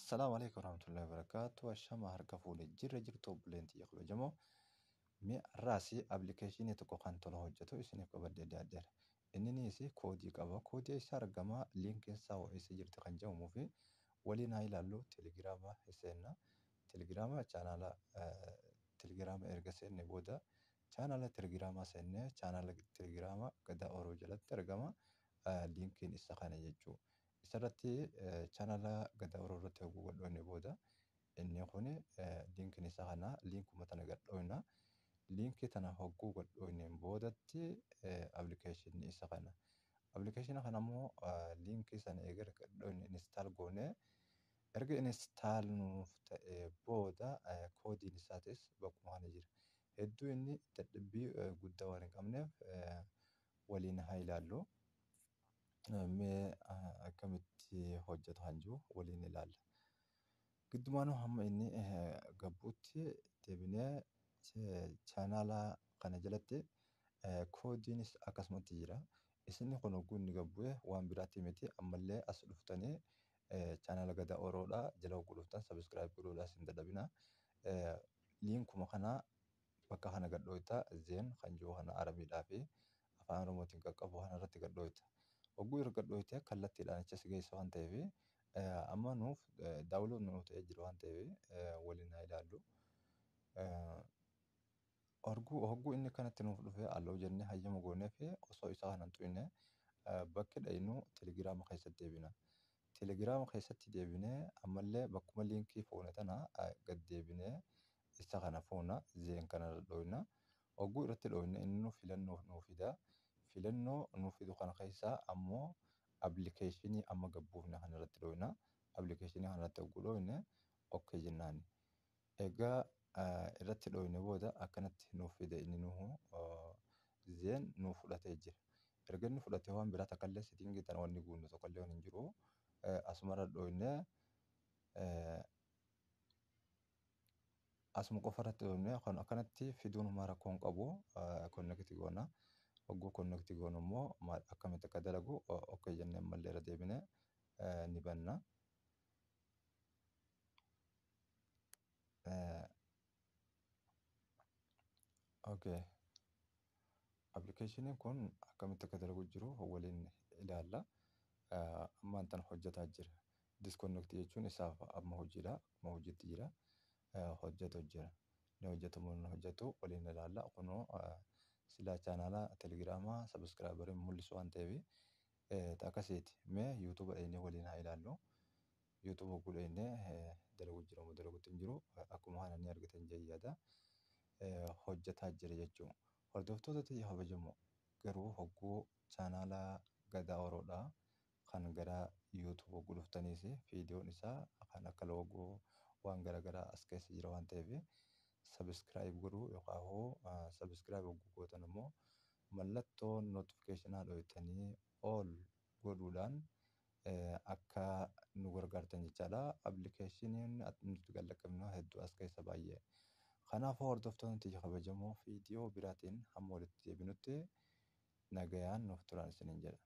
Assalaamu alaikum warahmatullahi wabarakatuh. Ashama harka fuune jirra jirtu obboleen tiyya kabajamoo. Mee har'aas appilikeeshinii tokko kan tola hojjetu isiniif qabadhee dhiyaadheera. Inninis koodii qaba. Koodii eessa argama? Liinkiin isaa hoo eessa jirti kan jedhamuu fi waliin haa ilaallu. Telegiraama seenna. Telegiraama chaanaala telegiraama erga seenne booda chaanaala telegiraamaa seennee chaanaala telegiraama Gadaa Oroo jalatti argama. Liinkiin isa kana jechuudha. Isarratti chaanaala Gadaa Oroo irratti hogguu godhoonne booda inni kun liinkiin isa kana liinkuma tana gadhoofna. Liinkii tana hogguu godhoonneen boodatti appilikeeshinii isa kana. Appilikeeshina kana immoo liinkii sana eega gadhoofne install goonee erga install nuuf ta'ee booda koodiin isaatis bakkuma kana jira. Hedduu inni dadhabbii guddaa waan hin qabneef waliin haa ilaallu. Mee akkamitti hojjetu kan jiru waliin ilaalla. Giddumaanuu hamma inni gabbuutti deebinee chaanaala kana jalatti koodiinis akkasumatti jira. Isin kun hogguu inni gabbu'e waan biraatti miti ammallee as dhuftanii chaanaala Gadaa Oroodhaa jala hogguu dhuftan subscribe godhuudhaas hin dadhabina. Liinkuma kana bakka kana gadhooyta zeen kan jiru kana Arabiidhaa fi afaan Oromootiin qaqqabu kana irratti gadhooyta. Hogguu irra gadhooyte kallattiidhaan achi si geessa waan ta'eef amma nuuf download nuuf ta'ee jira waan ta'eef waliin haa ilaallu. Hogguu inni kanatti nuuf dhufe allow jennee hayyama goonee fi osoo isa kana hin tuqne bakki dhayinu telegiraama keessatti deebina. Telegiraama keessatti deebinee ammallee bakkuma liinkii fuune tana gad deebinee isa kana fuuna zeen kana irra dhooyna. Hogguu irratti dhooyne inni nu filannoo nuu fida. Filannoo nuu fidu kana keessaa ammoo appilikeeshinii amma gabbuufne kana irratti dhooyna. Appilikeeshinii kana irratti hogguu dhooyne okay jennaani. Egaa irratti dhooyne booda akkanatti nuuf fide inni nuhu zeen nuuf fudhatee jira. Erga inni fudhatee waan biraa takkallee setting tana wanni guunnu tokkollee waan hin jiru. Asumarra dhooyne asuma qofa irratti dhooyne kan akkanatti fiduun homaa rakkoo hin qabu. Connect goona. Hogguu connect goonu immoo akkamitti akka dalagu okay jennee ammallee irra deebine ni banna. Okay. Appilikeeshiniin kun akkamitti akka dalagu jiru waliin ilaalla. Ammaan tana hojjetaa jira. Disconnect jechuun isaaf amma hojiidha. Akkuma hojiitti jira. Hojjetu jira. Ni hojjetu moo hin hojjetu waliin ilaalla. Kunoo silaa chaanaala telegiraamaa subscriberiin mul'isu waan ta'eef akkasiiti. Mee yuutuuba dhaqnee waliin haa ilaallu. Yuutuuba hogguu dhaqnee dalagu jira moo dalaguutti hin jiru akkuma kana ni argitan jedhee yaada. Hojjetaa jira jechuudha. Hordoftoota tiyya kabajamoo garuu hogguu chaanaala Gadaa Oroodhaa kan gara yuutuuba hogguu dhuftaniis viidiyoon isaa kan akka loogoo waan garaagaraa as keessa jira waan ta'eef subscribe godhuu yookaan hoo subscribe hogguu gootan immoo mallattoo notifiikeeshinaa dhoytanii all godhuudhaan akka nu gargaartan jechaadha. Appilikeeshiniin nuti gad hedduu as keessa baay'ee. Kanaafuu hordoftoonni tiyya kabajamoo viidiyoo biraatiin hamma walitti deebinutti nagayaan nuuf turaa isiniin jedha.